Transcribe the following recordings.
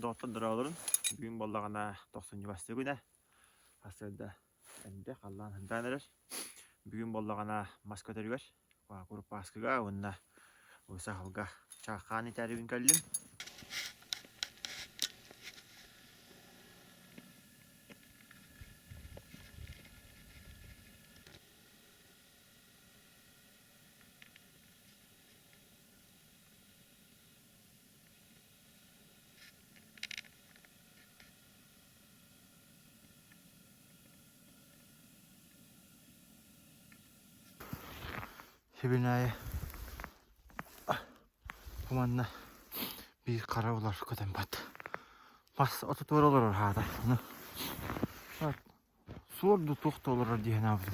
Доҕоттор дорооболорун! Бүгүн буоллаҕына тохсунньу бастакы күнэ. Сарсыарда эрдэ халлаан сырдаан эрэр. Бүгүн буоллаҕына мас көтөрүгэр, курупааскыга уонна саһылга чааххаан итээрибин кэллим. Сибин аайы бу манна биир хара улар көтөн бат. Мас отутугар олорор хаата. Ону Суор дуу туох да олорор дии санаабытым.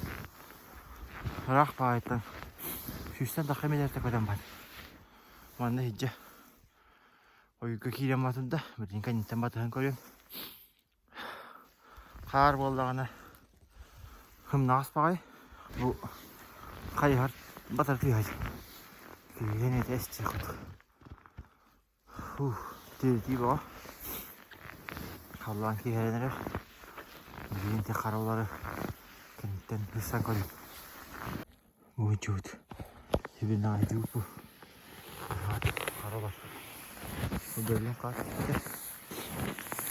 Ыраах баҕайыттан сүүстэн тахса миэтэрэ көтөн барда. Манна иһирдьэ ойууга киирэн бардым да, билигин кэнниттэн батыһан көрүөм. Хаар буоллаҕына сымнаҕас баҕайы. Бу хайыһар батар тыаһа киирэн этэ эстиэх курдук. Тиэрдии бөҕө. Халлаан киэһэрэн эрэр. Билигин ити харалары кэнниттэн сырсан көрүм. Бу чуут. Сибинаайдыы бу. Харалар. Бу бөлүн хаат түстэ.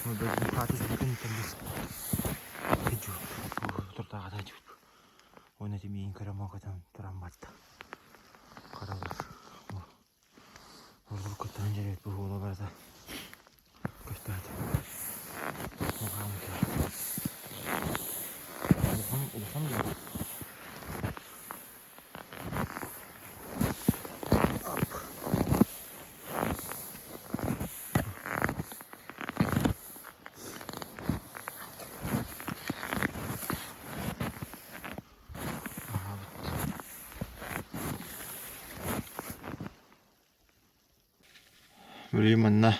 Бу бөлүн хаат түспүт кэнниттэн бис. Чуут. Туртаҕата чуут. Уонна ити миигин көрө мокотон туран барда. Харалар. Уруккуттан дьэрэбит бу барыта көстөөтө. Улахан улахан дуу? Билигин манна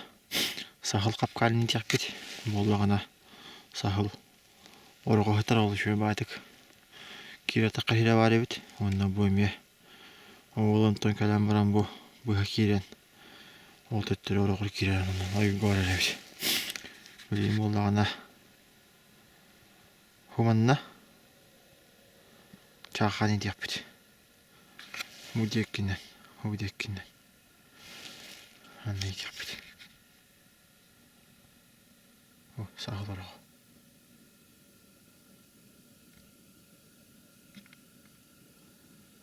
саһыл хапкаанын диэхпит буоллаҕына саһыл ороҕоһутар ол үчүгэй баҕайытык киирэ-тахха сирэ баар эбит уонна бу эмиэ ол онтон кэлэн баран бу быһа киирэн ол төттөрү ороҕор киирэр онон ойууга барар эбит. Билигин буоллаҕына Бу манна чаахаан диэхпит. Бу диэккинэн, бу диэккинэн. Манна иитиэхпит. О, саха олороҕо.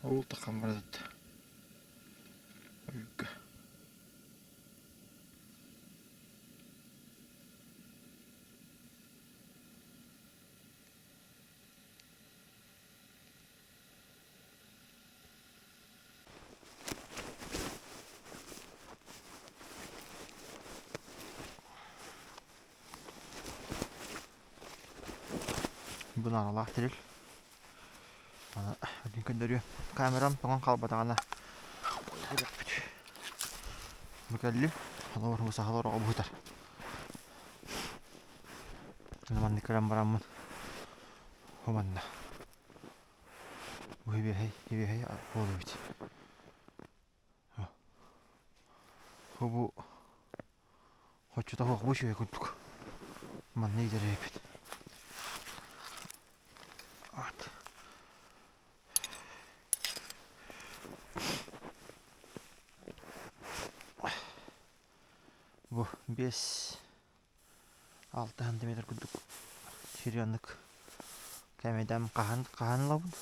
Ол таххан баратытта. Ойуга. Бу наалаах тэрил. Аны бүтүн көрдөрүөм. Камерам тоҥон хаалбатаҕына көрүөхпүт. Бу кэллим. Холобур, сахалар оҕо быһытар. Маннык көрөн бараммын бу манна бу сибиэһэй сибиэһэй буолуо эбит бу хоччото суох бу үчүгэй курдук манна иитэр эбиппит вот Бу 5-6 сантиметр курдук сири оннук кээмэйдээн хаһан хаһан ылабын.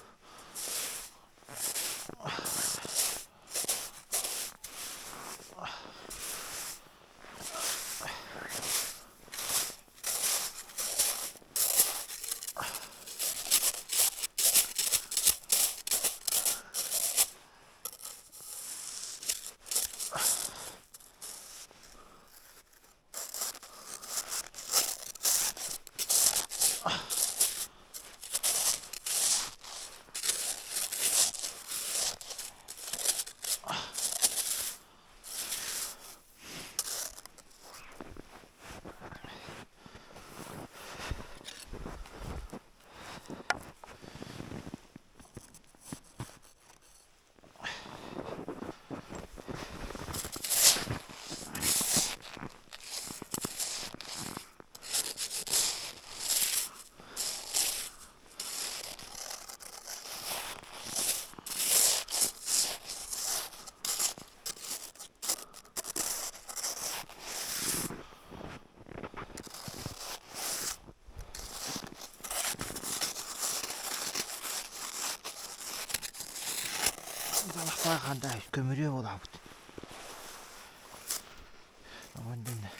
Ханда көмүрүө буолаабыт. Оҕон дэннэ.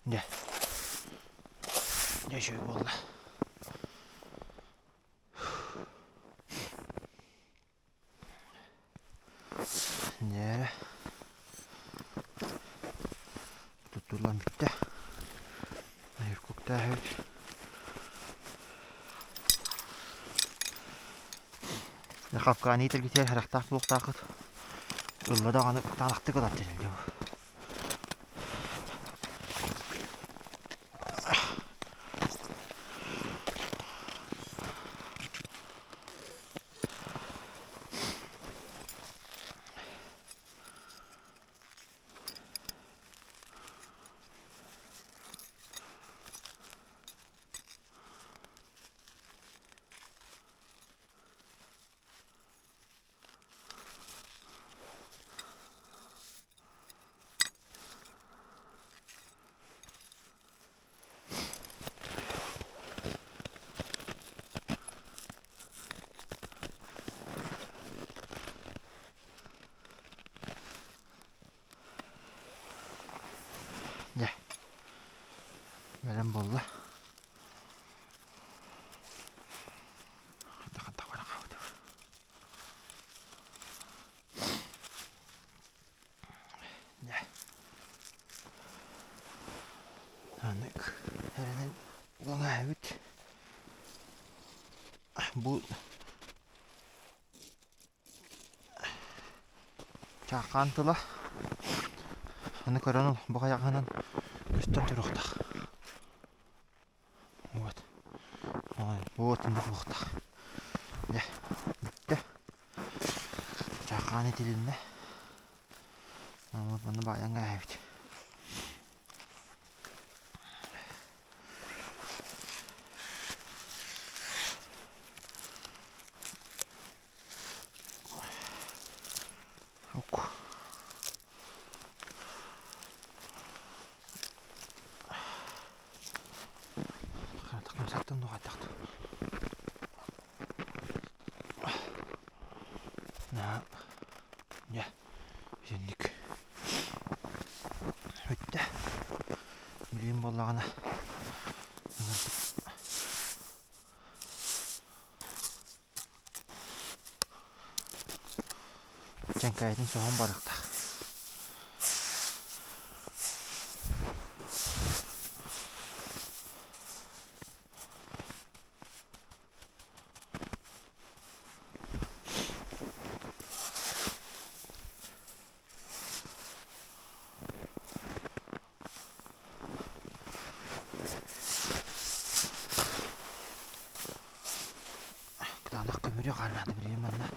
Дьэ, дьэ үчүгэй буолла. Дьэ, туттуллан бүттэ. Иркуктааһыт. Хапкааны иитэргитигэр харахтаах буолуохтааххыт. Ылла даҕаны кытаанахтык ылар тэрилгэ. Дьэ, бэлэм буолла. Дьэ. Анык эрэнэн улаҥаабыт. Бу Чаахаан тыла аны көрөн ыл бу хайаҕаһынан көстөн туруохтаах. Вот. Вот инник буолуохтаах. Дьэ, бүттэ. Чаахаан итилиннэ. Вот манна баайан кээһэбит. Ок. Дьэ, итинник бүттэ. Билигин буоллаҕына Дьэҥкэйэтин соһон барыахтаах. Кытаанах көмүрү хааллаата билигин манна.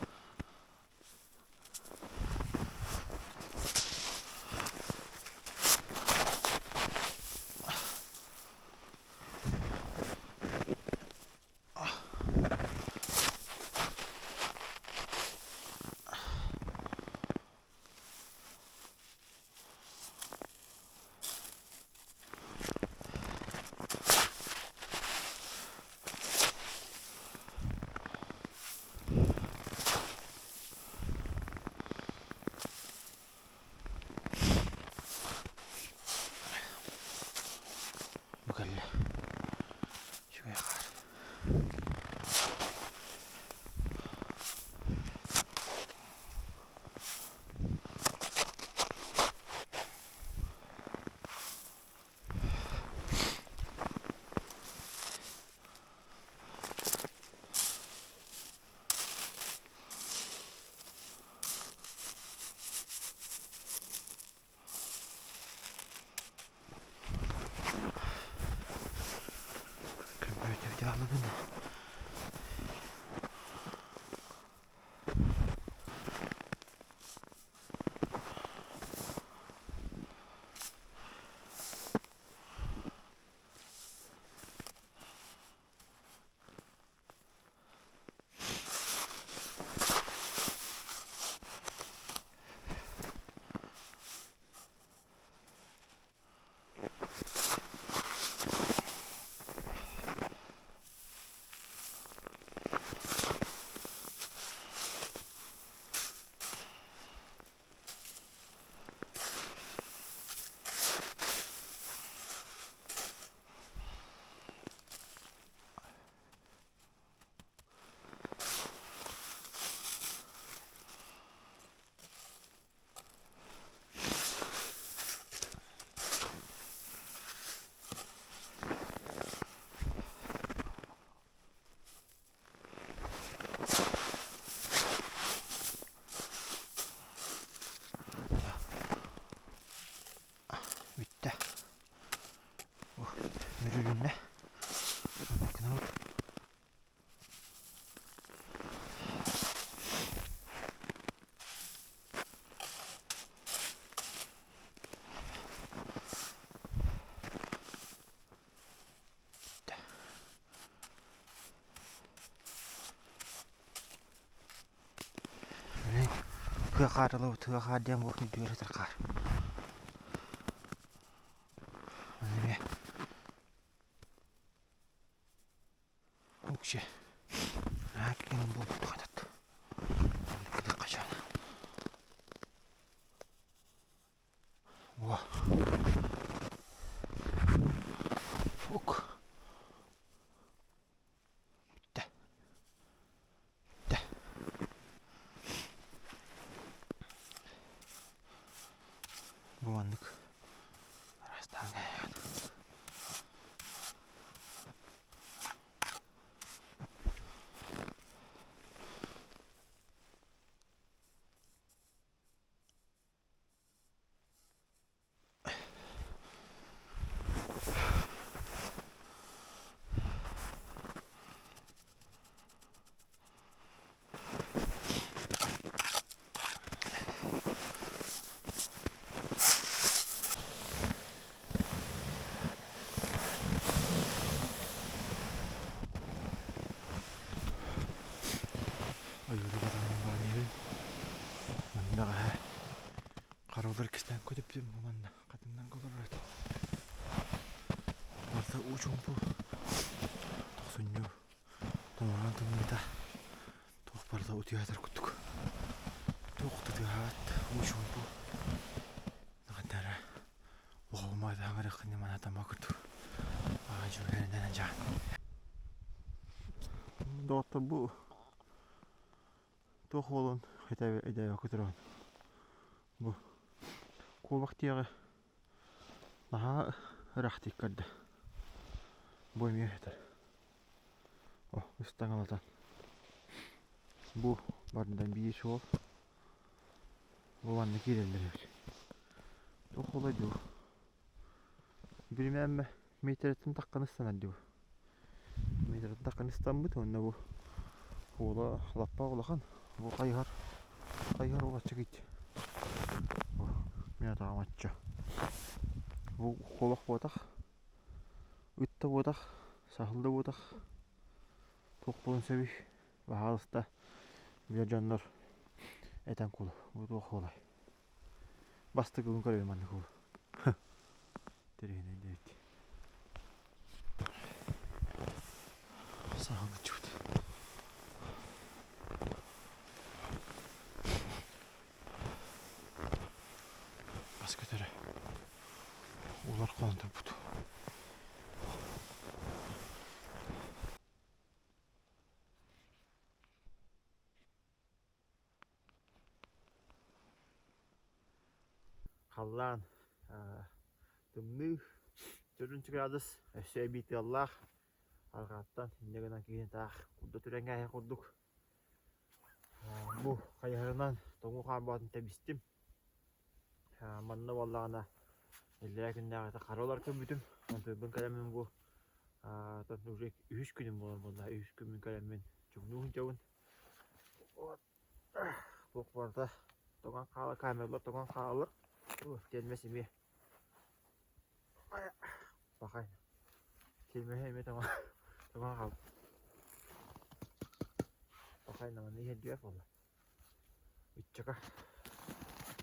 Бу кэллэ. Үчүгэй хаар. Көмпүүтэргэ аҕалабын. Дьүрүннэ. Гынабыт. Тыа хаарылыбыт, тыа хаар диэн буолуох үрдүгэр сытар хаар. Эмиэ Укче. Ааккын буолбут хатат. Кыдыккачан. Во. Фук. Бүттэ. Бүттэ. Бу маннык араастаан кээһэҕин. Ойууру батаһынан баран иһэбин. Манна бэҕэһээ Харылар кистээн көтүппүтүм бу манна хатыҥнан олорор этим. Барыта уу чуумпу тохсунньу тумаҕаан тымныыта туох барыта утуйаатар курдук. Туох да тыаһаабат уу чуумпу наҕатара уҕалма таҥарыаххын манатама курдук аа дьүөрэнэн дьаан. Доҕоттор бу туох уолун өйдөөбөккө турабын. Бу куобах диэҕи наһаа ыраахтык көрдө. Бу эмиэ этэр. О, ыстаҥалатан. Бу бардан биир суол. Бу манна киирэллэр эбит. Туох уолай дуу? Билимээммэ миэтэрэттэн таххан ыстанар дуу. Миэтэрэттэн таххан ыстаммыт уонна бу уола лаппа улахан. Бу хайыһар хайыһар уолачча кийт. Мин атаҕым оччо. Бу куобах буотах, ыт да буотах, саһыл да буотах. Туох буолуон сөбүй? Баһаалыста билэр дьоннор этэн кулу. Бу туох буолай? Бастакыбын көрөбүн маннык уолу. Тэрийинэй диэбит. Саһылыччыбыт. Бас көтөрө. Улар хонон турбут. Халлаан тымныы төрүн градус өссө эбии тыаллаах арҕааттан инньэ гынан киһини таах курда түрэҥээһи курдук бу хайыһарынан тоҥуу хаамматын тэбистим манна буоллаҕына иллэрээ күннээҕитэ хара улар көрбүтүм онтуйбун кэлэммин бу уже үһүс күнүм буолар буолла үһүс күммүн кэлэммин чугунуу сылдьабын Туох барыта тоҥон хаалар, камералар тоҥон хаалар. Тиэрмэс эмиэ пахай. Тиэрмэһэ эмиэ тоҥон тоҥон хаалбыт. Пахай наманы иһэрдибэт буолла. Ыччака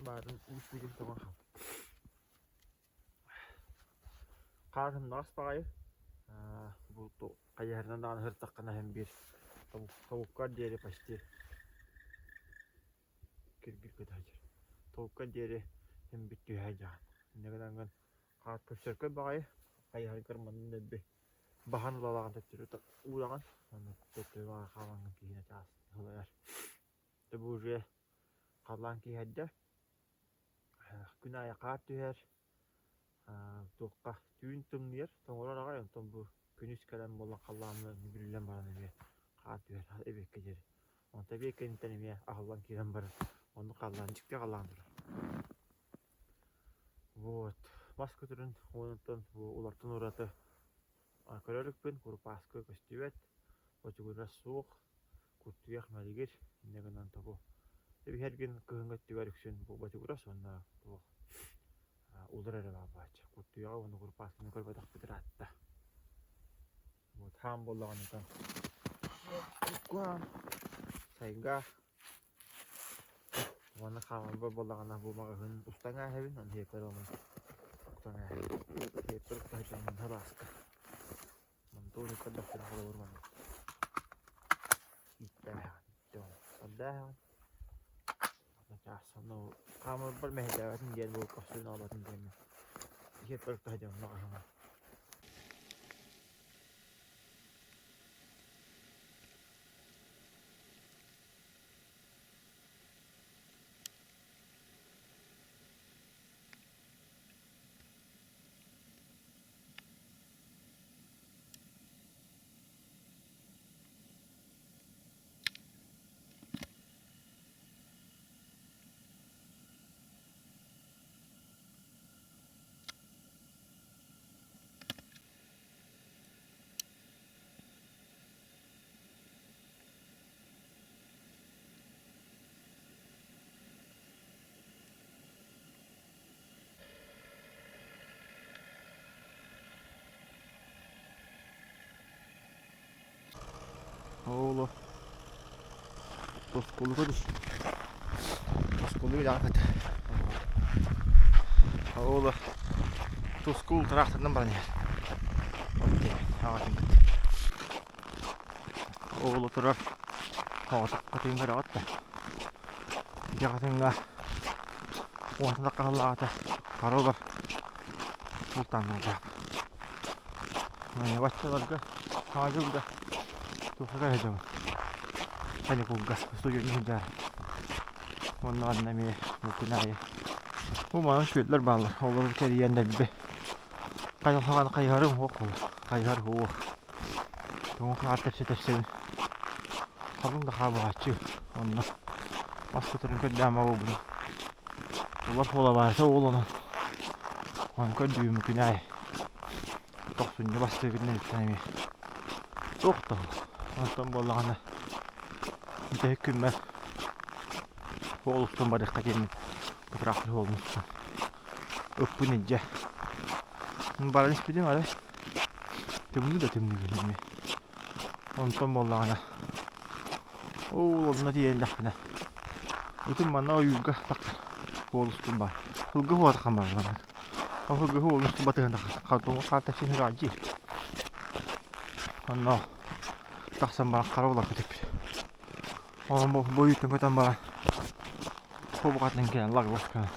баарын уус бүтүн тоҥон хаалбыт. Хаар сымнаҕас баҕайы бу хайыһарынан даҕаны сырыттаххына иһэн биир тобуккар диэри почти киргил көтө сылдьар. Тобуккар диэри син биир түһэ сылдьаҕын. Инньэ гынан хаар көрсөркөй баҕайы хайыһаргар манна дэлби баһан ылалаҕын төттөрү уураҕын уонна төттөрү баҕайы хаалаҥҥын киһини чаас сылайар. Дьэ бу уже халлаан киэһэрдэ Күн аайы хаар түһэр, туохха түүн тымныйар, тоҥорор аҕай, онтон бу күнүс кэлэн буолан халлааммын бүрүллэн баран эмиэ хаар түһэр эбиэккэ диэри. Онтон эбиэт кэнниттэн эмиэ аһыллан киирэн баран оннук халлаан дьикти халлаан турар. Вот мас көтөрүн уонуттан бу улартан ураты. Көрө иликпин, курупааскы көстүбэт, бочугурас суох, куртуйах мэлигир, инньэ гынан тобу Эбиһэргин кыһыҥҥы өттүгэр үксүн бу бочугурас уонна туох улар эрэ баар буолааччы. Куртуйаҕы уонна курупааскыны көрбөтөхпүт ыраатта. Вот хаан буоллаҕына сайга уонна хаамарбар буоллаҕына бу маҕаһыын устан ааһабын, ону иһиппэр уонна устан ааһабын. Иһиппэр укта сылдьаммын сылааска. Онтон көрдөхпүнэ холобур маннык ииттээһэҕин, сордооһоҕун. Хаамарбар мэһэйдээбэтин диэн бу көхсүн оҕолотун диэммин иһиппэр укта сылдьаммын маҕаһыыҥҥа. Ооло Тоскулуга түс. Тоскулу билэҕит. Ооло Тускул тыраахтарынан баран иһэр. Аҕатын кытта. Ооло турар. Оҕотун көрөҕүт да. Дьаҕатыҥҥа уонна хаһыллаҕата паролар бултааннаах. Баччаларга саҥа дьылга туохха сылдьабын каникулга студенныы сылдьаары. Уонна манна эмиэ бу күн аайы бу манан күөллэр бааллар. Олору кэрийэн дэлби хайылҕаҕын хайыһарым суох буолар. Хайыһар суох. Тоҥу хаар тэпсэ тэпсэбин. Халыҥ да хаалбаҕаччы. Онно мас көтөрүн көрдөөн буолбутум. Улар суола баарса уол онон. Ону көрдүүм күн аайы. Тохсунньу бастыгын иттэн эмиэ. Туох да Онтон буоллаҕына бүтэһик күммэр уол устун барыахха диэммин бытыраахпыт уолун устун ыппын илдьэ баран испитим арай тымныы да тымныы эмиэ онтон буоллаҕына ол онно тиийэллэхпинэ ытым манна ойуурга тахсар уол устун баар сылгы хуотахан барар маннык ол сылгы уолун устун батыһан тахсар халтуҥҥа хаар тэпсин дии онно тахсан баран хара уларга түппүт Онон бу ойууттан көтөн баран кубукатын кэлэн лаглас гынан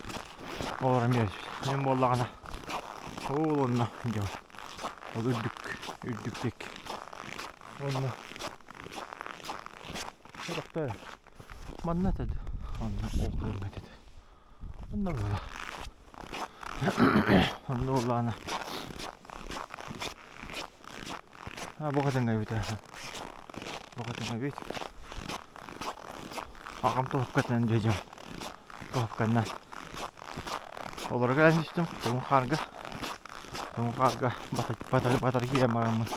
олорон биэрбит. Мин буоллаҕына ол онно дьон ол үрдүк үрдүк диэки онно Сорохтор манна этэ онно ол кыһыҥҥа этэ онно буола онно буоллаҕына А бу хатыҥҥа эбит Бу хатыҥҥа эбит. Аҕам туһуккатынан дьэдьэм. Туһукканнан. Олорго кэлэн түстүм. Тоҥ хаарга. Тоҥ хаарга батар батар киирэн бараммын.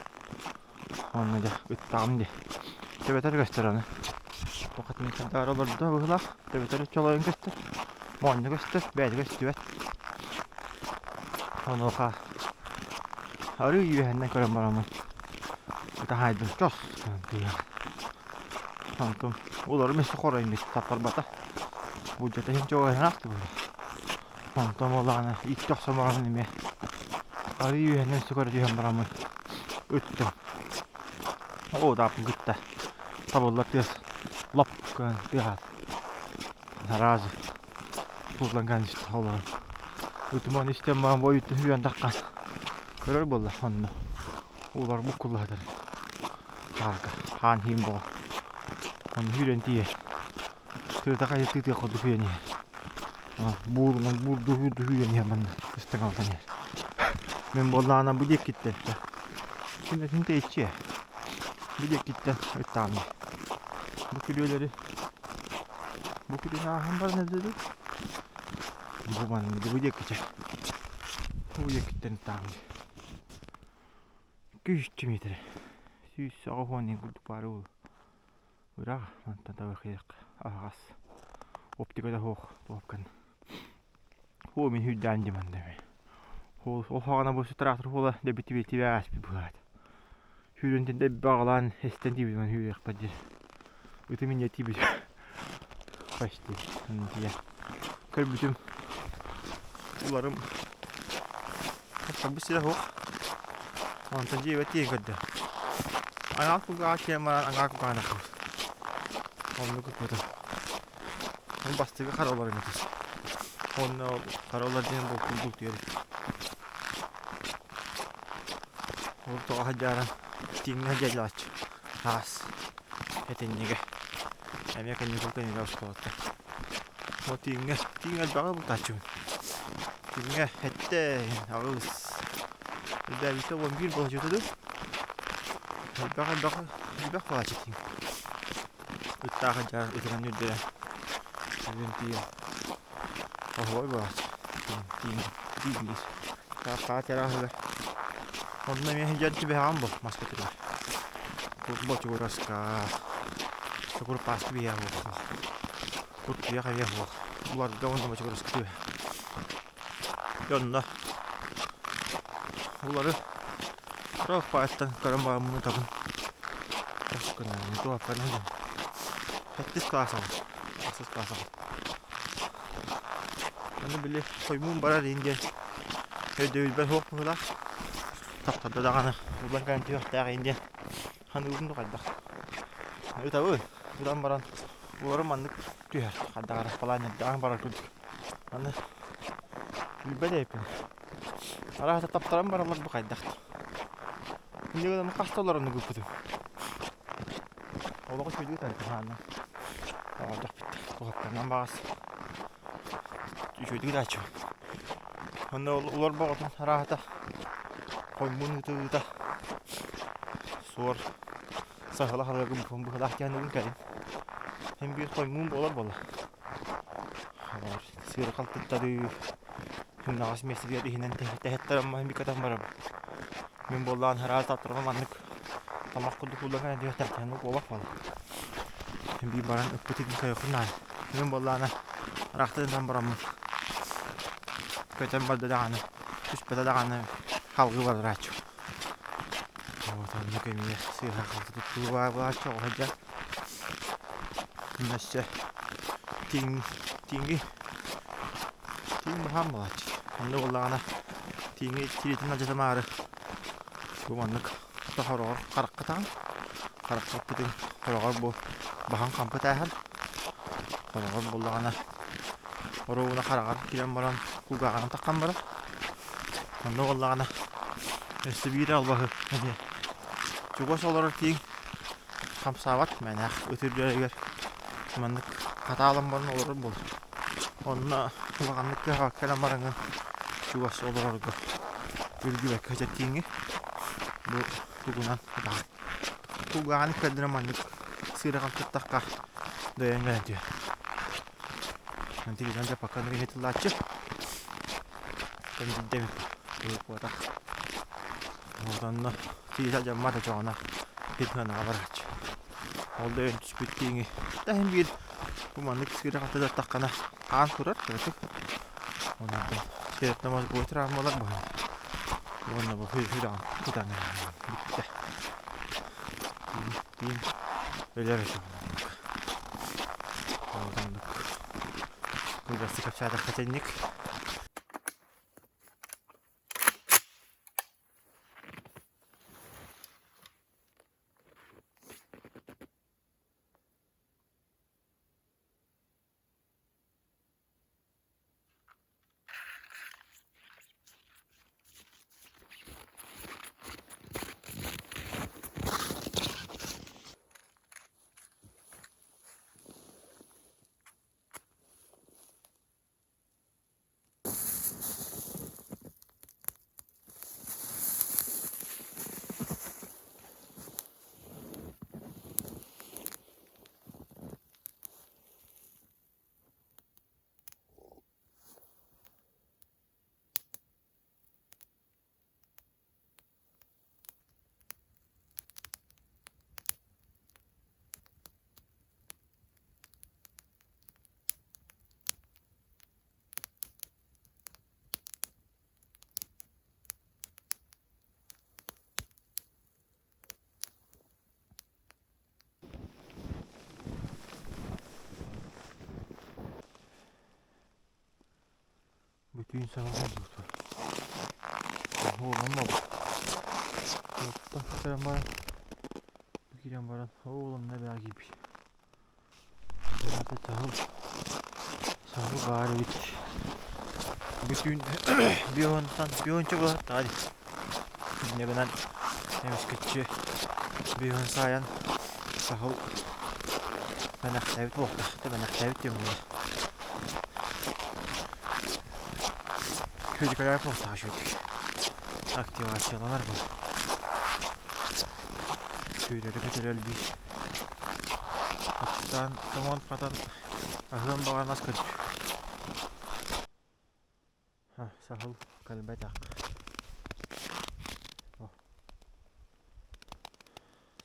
Онно дьэ ыттаҕым дии. Төбөтөр көстөр аны. Бу хатыҥ хардаҕар олордо быһыылаах. Төбөтөр чолойон көстөр. Моонньу көстөр, бэйэтэ көстүбэт. Онуоха арыы үөһэннэн көрөн бараммын ытаһаайдым чос тыыһа. Онтум уларым өссө хоройун таппарбата. Буддьата иһин чугаһынаах буолла. Онтон буоллаҕына икки охсон баран эмиэ арыы үөһэннэн өссө көрө түһэн бараммын ыттым. Оо дааппын кытта табыллар тыас лоп гынан тыаһаат. Сразу Курланган олорон. Ытыман истэн баран бойуттан сүүрэн таххан көрөр буолла онно. Уулар буккуллаһытар. Хаарга хаан иһин боҕо. Онно сүүрэн тиийэр. Тыата хайа тыытыах курдук сүүрэн иһэр. Буурунан буурдуу буурдуу сүүрэн иһэр манна ыстаҥалатан иһэр. Мин буоллаҕына бу диэккиттэн Син тэйиччи Бу диэккиттэн ыттаҕым Бу күрүөлэри Бу күрүөнү ааһан баран эбитэ дуу? Бу манна бу диэккичэ. Бу диэкиттэн ыттаҕым дии. Күүсчү миэтэрэ. 180 курдук баара буолуо. Ыраах мантан табыахыйах аһаҕас оптиката суох туопкан. Хуо мин сүүрдээн дии манна эмиэ. Ол саҕана бу трактор хуола дэбитибитибэ ааспыт быһаат. Сүүрэн дэбби аҕалаан эстэн тиийбитим сүүрүөхпэр диэн. Ытым инньэ тиийбит. Почти. Тиийэ. Көрбүтүм. Уларым Хабыс сирэ суох. Онтон дьиэбэр тиийэн көрдө. Аҥаар кулгааҕа киирэн баран аҥаар кулгааҕын ахпыт. Оннук ыппытым. Ол бастакы хара олорон этэ. Онно ол хара олор диэн бултуур бултуйар эбит. Ол тоҕо сылдьааран тииҥҥэ сылдьааччы. Аас. Этиннигэ. Эмиэ каникул кэннигэр оскуолаттан. Ол тииҥҥэ, тииҥ элбэҕи бултааччыбын. Тииҥҥэ эттэ, аҕыс, элбээбитэ 11 буолааччыта дуу. Элбэх элбэх элбэх буолааччы тииҥ. Ыттаах дьаан ытыран үрдэрэн бүгүн тиийэн оһуой буолааччы. Тииҥ тииҥ диир. Хаа терраһыгар. Онно эмиэ сылдьан түбэһэҕин бу мас көтүрүгэр. Бочугураска, чокурпааскы биһиэхэ буолуох. Куртуйах эмиэ суох. Уларга уонна бочугураска түбэһэ. Дьэ онно улары Туохпааттан көрөн бараммын ытабын. Туохпанан Сэттис класс аҕыс. Ахсыс класс аҕыс. Аны били хоймуун барар иһин диэн өйдөбүлбэр суох быһыылаах. Таптарда даҕаны улан кэлэн түһүөхтээх иһин диэн саныыбын да хайдах. Ытабын. Ытан баран уларым маннык түһэр. Хайдах эрэ балаанньардаан барар курдук. Аны билбэт эбиппин. Арааһа таптаран бараллар бу хайдах. Инньэ гынан хаста олорон ыгыппытым. Олоҕу үчүгэйдик ытарбын хаанна. Оҕолдох бүттэ. Куһаптарынан баҕас үчүгэйдик ытааччыбын. Онно улар боҕотун арааһата хоймун ыыта-ыыта суор саһыла хаһыагым быһылаах диэн кэлин. Син биир хоймуун буолар буолла. Сыыры халтыттарыы сымнаҕас миэстэтигэр иһинэн тэһиттэрэн маһын бикатан барабын. Мин буоллаҕын араас таптарбын маннык тамах курдук ууллан кэлэн түһүөхтээхтэрин буолбат буолла. Биир баран ыппыт итин кайыхпын наада. Мин буоллаҕына ыраахтан бараммын көтөн барда даҕаны, түспэтэ даҕаны халгыы барааччы. Вот оннук эмиэ сыыһа халты туттуу баар буолааччы оҕо сылдьан. Өссө тииҥ тииҥи тииҥ баһаам буолааччы. Онно буоллаҕына тииҥи тириитин алдьатымаары бу маннык хороҕор харахха таҕын харахха ыппытыҥ хороҕор бу баһан хампы тааһар хороҕор буоллаҕына оруобуна хараҕар киирэн баран кулгааҕынан таххан барар онно буоллаҕына өссө биир албаһы эмиэ чугас олорор тииҥ хамсаабат мэнээх ыт үрдүгэр маннык хатаалан баран олорор буолар. Онно улаханнык кыһаҕа кэлэн бараҥҥын чугас олорорго үргүбэккэ сытар бу тугунан ытаҕын. Кулгааҕын иккэрдинэн маннык сыыраҕын туттахха дөйөн кэлэн түһэр. Антигынан дьаппакканы киһи тыллааччы. Кэмдийдэбит буотах. Онно тиийэ дьаммат очоҕуна пирханаҕа барааччы. Ол да өйөн түспүт тииҥи таһын биир бу маннык сыыра хатыдаттаххына хаан турар кыратык. Онон черепно-мозговой травмалар быһан. Уонна бу сүрэҕин тутан бүттэ. Тииҥ өлөр очоҕуна. Ол оннук кылгастык кэпсээтэххэ итинник. Түүн саҕана буолбут. Уолум буолбут. Оттон кытаран баран, бу киирэн баран, ол онно эбэҕэ киирбит. Саһыл, саһыл баар эбит. Бу түүн биоһунтан биоһунча буолаттаҕа дии. Инньэ гынан эмискэччи биоһун саайан саһыл мэнэхтээбит буолтах, мэнэхтээбит диэн буолар. Күөдьүкэлээх буолтаҕа үчүгэйдик. Активацияланар буол. Сүүрэрэ көтөрө элбиир. Аттаан тоҥон хатан аһыан баҕармас көрдүк. Саһыл кэлбэтэх.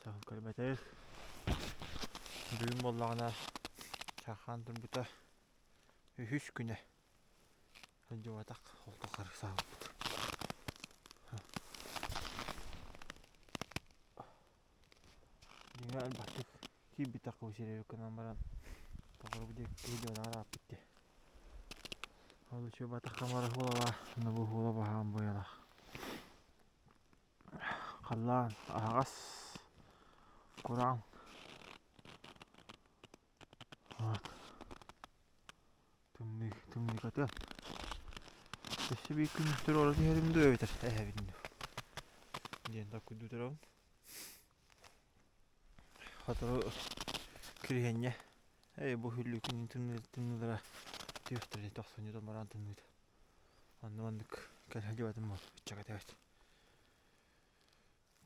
Саһыл кэлбэтэх. Бүгүн буоллаҕына чаархаан турбута үһүс күнэ. Сылдьыбатах ол тухары саһылбыт. Дьиҥэ элбэхтик киирбитэх бу сирэйи гынан баран тоҕорук диэки киһи дьуонаҕар ааппыт дии. Ол үчүгэй батахха мара хуолалаах, онно бу хуола баһаам буойалаах. Халлаан аһаҕас, кураан. Вот. Тымныы, тымныыкатын. Өссө биир күн туруора түһэрим дуу эбэтэр эһэбин дуу диэн толкуйдуу турабын. Сотору кириһиэнньэ эй бу хүллүү күнүн тымныылара түөхтэрэ тохсунньутун бараан тымныыта. Онно маннык кэлэ сылдьыбатым буолла ыччакка эбит.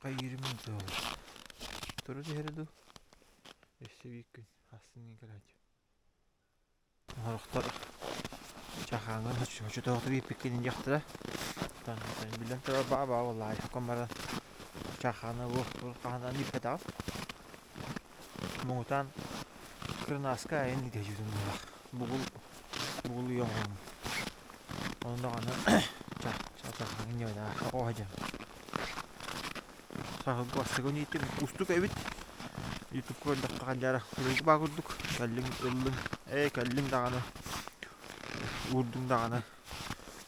Хайыырым дуу Тура түһэрэ дуу Өссө биир күн астыныы кэлээччи. Сорохтор чахааҥҥын хочотоохтук ииппиккин диэхтэрэ. Биллэн турар баа-баа буоллаҕай окон баран чахааны бу хаһан ииппэтэҕим. Муҥутаан кырынааска айан идэһдьитин быһыылаах. Бугул бугул үйэ оҥоһуҥ. Ону даҕаны чахааҥҥын диэбэтэҕэ оҕо сылдьан. Саһылга бастакы ииттим устук эбит. Ютубка көрдөххө хандьаара куруук баа курдук кэллиҥ ыллыҥ ээ кэллиҥ даҕаны уурдуҥ даҕаны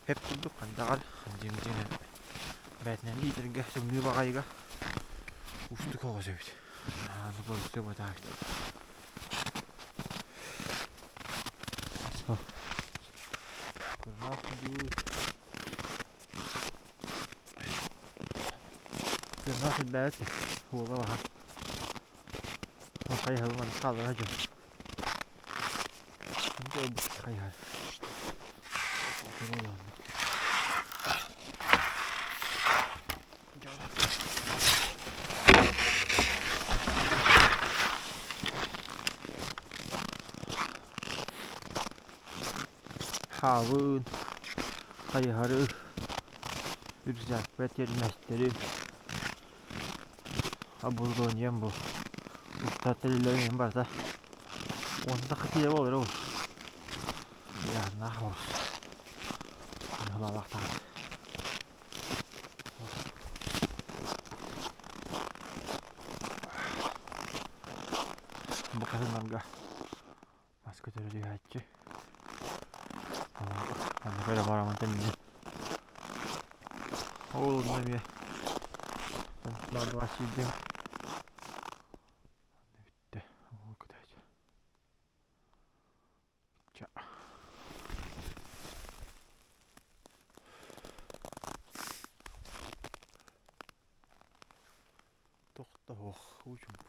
хэп курдук хандаҕар дьиҥ-дьиҥ бээтинэн иитэргэ тымныы баҕайыга уустук оҕус эбит. Ааны көрсө батаабыт. Кыраах дуу Тыыннаах элбээбит уола баһа. Хайыһарым хааллара дьон. Хайыһар. Хаалын, хайыһары, үрүсээкпэр тиэрмэстэри, оборудованием бу устар тэриллэрим барыта уонна киилэ буолар ол ыйааһыннаах оҕус быһыылаахтаах бу кыһыннарга Мас көтөрө түһээччи. Манна көрө бараммын төннүбүт. Ол онно эмиэ бардыбас сиирдим. Онно бүттэ. Ол көтөөчү. Ча. Тохтоһуох уу-чуумпу.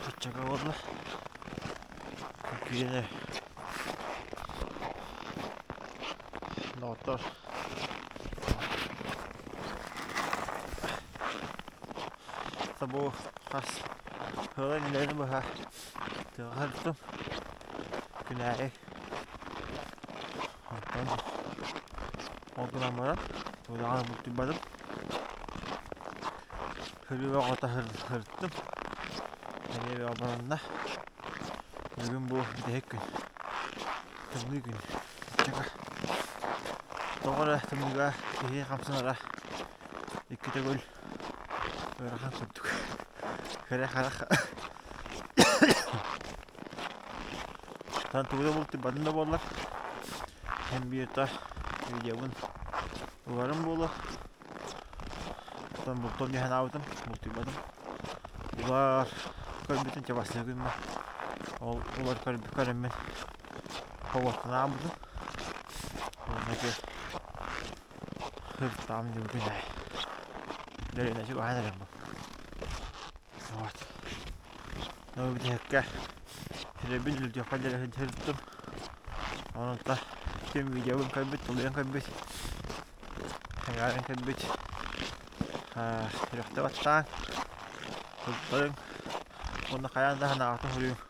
Оччоҕо буолла. Киинэ Доҕоттор бу хас ыал иннилэрин быһа тыаҕа сырыттым күнээйи онтон ол гынан баран тугу бултуйбатым Хөрүө оҕото сырыттым. Эмиэ бөҕө Бүгүн бу бүтэһик күн. Тымныы күн. Чака. Тоҕо эрэ тымныыга киһи хамсанара икки төгүл ыарахан курдук. Кэрэ харах Тан тугу да бултуйбатым да буоллар, эн биир та видеобун ыларым буолуо. Оттон бултуом дии санаабытым, бултуйбатым. Улар көрбүтүн чэ бастакы күммэр ол улар көрөммүн хобуоттанаабытым. Уонна ити ыртаам дии күн аайы. Дэриэбинэ чугаһаан эрэр бу. Вот. Ну бүтэһиккэ сирэйбин үлтүөххэ диэри сырыттым. Онон ким видеобун көрбүт, тулуйан көрбүт, сэҥээрэн көрбүт сүрэхтэ баттаан, туттарыҥ уонна хайаан да санааҕытын суруйуҥ.